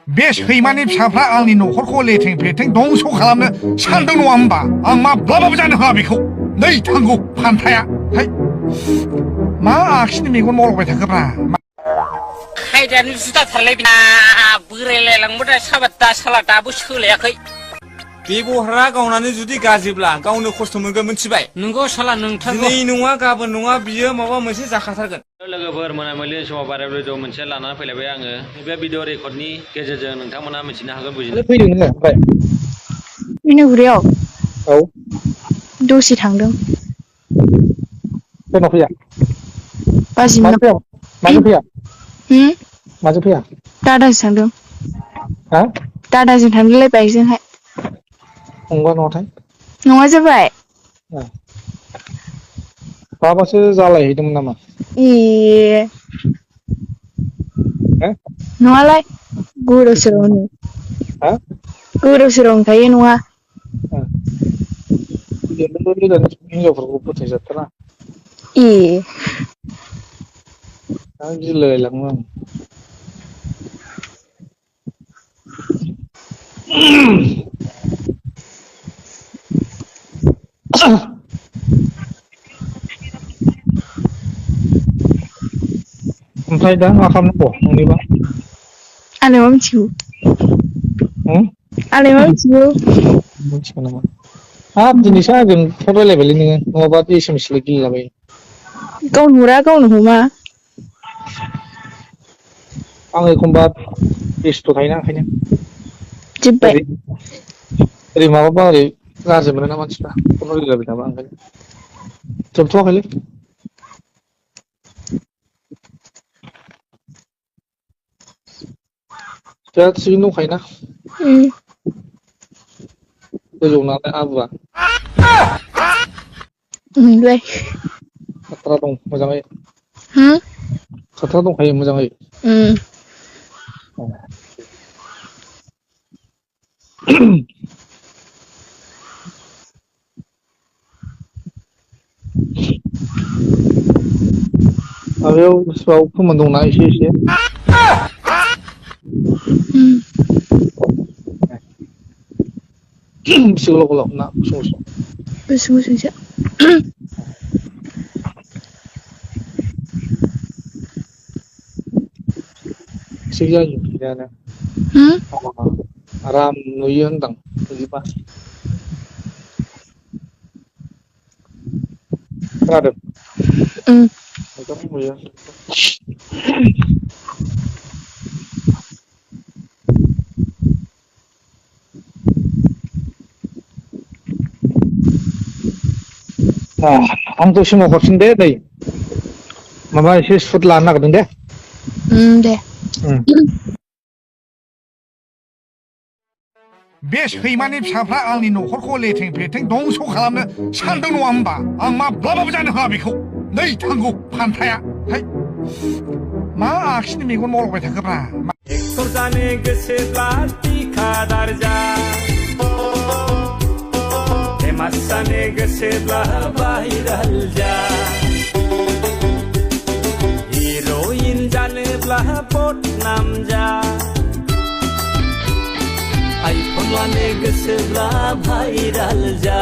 बे सैमानि फिसाफ्रा आंनि न'खरखौ लेथें फेथें दंस' खालामनो सानदों नङा होमबा आं माब्लाबाबो जानो होआ बेखौ नै थांगौ फान्थाया है मा आखिनि मेगन मावलांबाय थाखोब्रा खायदायानो जुदाथारलै बोरायलायलांबाथाय साबादा साला दाबो सोलायाखै बेबहारा गावनानै जुदि गाज्रिब्ला गावनो खस्थ' मोनगोन मिथिबाय नंगौ साला नोंथांखौ दिनै नङा गाबोन नङा बियो माबा मोनसे जाखाथारगोन लोगोफोर मोनाबिलि समाव बाराय भिडिअ मोनसे लानानै फैलायबाय आङो बे भिडिअ रेकर्डनि गेजेरजों नोंथांमोना मिथिनो हागोन बुजिनो फैदों नोङो ओमफ्राय मिनुगुरियाव औ दसे थांदों सोरनाव फैया बाजिमोननाव माजों फैया हम माजों फैया दादाजों थांदों हा दादाजों थांदोंलाय बाइकजोंहाय फंबा नङाथाय नङा जाबाय माबासो जालायहैदोंमोन नामा ए हो नङालाय गोदाव सोरावनो हा गोदाव सोरावनो थायो नङा हिनजावफोरखौ फोथायजाथारा ए आं गिलायलाङो आं ओमफ्राय दा मा खालामनांगौ नोंनिबा आंलाय मा मिथिगौ आंलाय मा मिथिगौ मिथिगौ नामा हाब दिनैसो आंजों फन रायलायबायलै नोङो नङाबा एसएमएसल' गेलेलाबायो गावनो हरा गावनो हमा आं एखमबा बेस्थ' थायोना ओंखायनो जोब्बाय ओरै माबाबा ओरै गाज्रि मोनो ना मानसिफ्रा फन रायलायबाय थाबा ओंखायनो जोबथ'वाखैलै दा थिगैनो दंखायोना गोजौ नालाय आबुआ मोनबाय खाथ्रा दं मोजाङै हम खाथ्रा दंखायो मोजाङै माबायाव गोसोआव खोमोन दंना एसे एसे बेसे गोलाव गोलाव ना गुसुं गुसुं गुसुं गुसुंसो थिग जायो थिगानो आराम नुयो होनदां नुयोबा खोनादों मोजां नुयो आं दसे उनाव हरफिन दे नै माबा एसे सुट लानो नागिरदों दे दे बे सैमानि फिसाफ्रा आंनि न'खरखौ लेथें फेथें दंस' खालामनो सानदों नङा होमबा आं माब्लाबाबो जानो होआ बेखौ नै थांगौ फान्थाया है मा आखिनि मेगन मावलांबाय थाखोब्रा एक्टर जानो गोसोब्ला टिकादार जा फेमास जानो गोसोब्ला भाइराल जा हिर'इन जानोब्ला बदनाम जा आइफन लानो गोसोब्ला भाइराल जा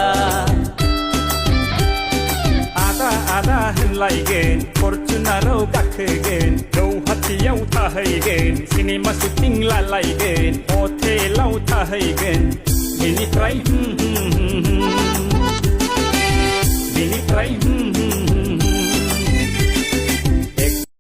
आदा आदा होनलायगोन फरचुनाराव गाखोगोन गुवाहाटीयाव थाहैगोन सिनेमा शुटिं लालायगोन हटेलाव थाहैगोन बेनिफ्राय